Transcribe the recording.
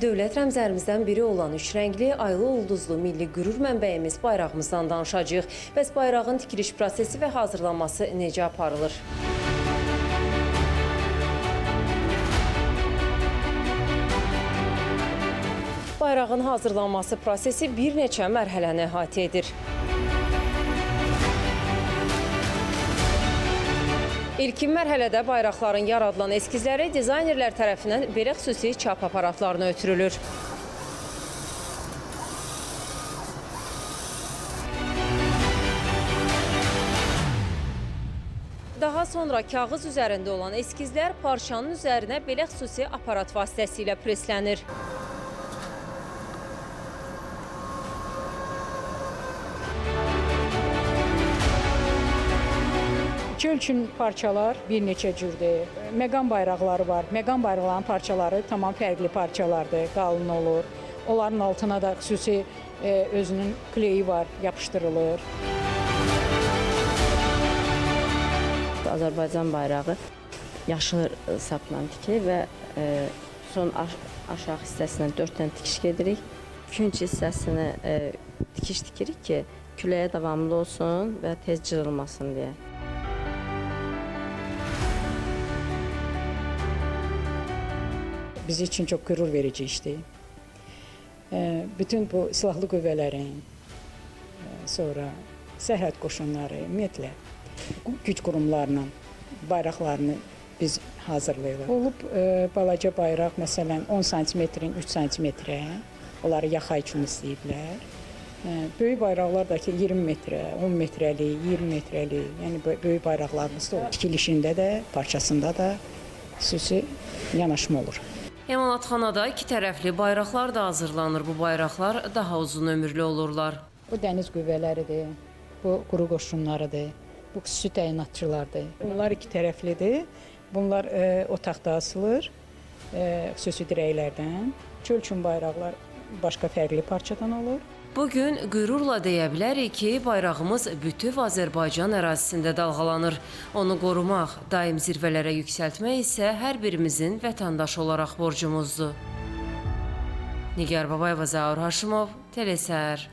dövlət rəmzlərimizdən biri olan üç rəngli, aylı ulduzlu milli qürur mənbəyimiz bayrağımızdan danışacağıq. Bəs bayrağın tikiliş prosesi və hazırlanması necə aparılır? Bayrağın hazırlanması prosesi bir neçə mərhələni əhatə edir. İlkin mərhələdə bayraqların yaradılan eskizləri dizaynerlər tərəfindən belə xüsusi çap aparatlarına ötürülür. Daha sonra kağız üzərində olan eskizlər parçanın üzərinə belə xüsusi aparat vasitəsilə preslənir. Çöl üçün parçalar bir neçə cürdür. Məqam bayraqları var. Məqam bayraqlarının parçaları tamam fərqli parçalardır, qalın olur. Onların altına da xüsusi özünün kleyi var, yapışdırılır. Azərbaycan bayrağı yaşıl sapla tikilir və son aşağı hissəsinə 4 dənə tikiş gedirik. Künc hissəsini tikiş tikirik ki, küləyə davamlı olsun və tez cırılmasın deyə. Bizi üçün çox qürur verici işdir. Bütün bu silahlı qüvvələrin, sonra sərhəd qoşunları, ümumiyyətlə güc qurumlarının bayraqlarını biz hazırlayırıq. Olub balaca bayraq, məsələn 10 santimetrin 3 santimetrə, onları yaxa üçün istəyiblər. Böyük bayraqlar da ki 20 metrə, 10 metrəlik, 20 metrəlik, yəni böyük bayraqlarımız da olur. Tikilişində də, parçasında da xüsusi yanaşma olur. Emalatxanada iki tərəfli bayraqlar da hazırlanır. Bu bayraqlar daha uzun ömürlü olurlar. Bu dəniz qüvvələridir, bu quru qoşunlarıdır, bu xüsusi təyinatçılardır. Bunlar iki tərəflidir. Bunlar otaqda asılır, xüsusi dirəklərdən. Çöl üçün bayraqlar başqa fərqli parçadan olur. Bugün qürurla deyə bilərik ki, bayrağımız bütöv Azərbaycan ərazisində dalğalanır. Onu qorumaq, daim zirvələrə yüksəltmək isə hər birimizin vətəndaş olaraq borcumuzdur. Nigar Babayeva, Zaur Haşimov, Telesəhər.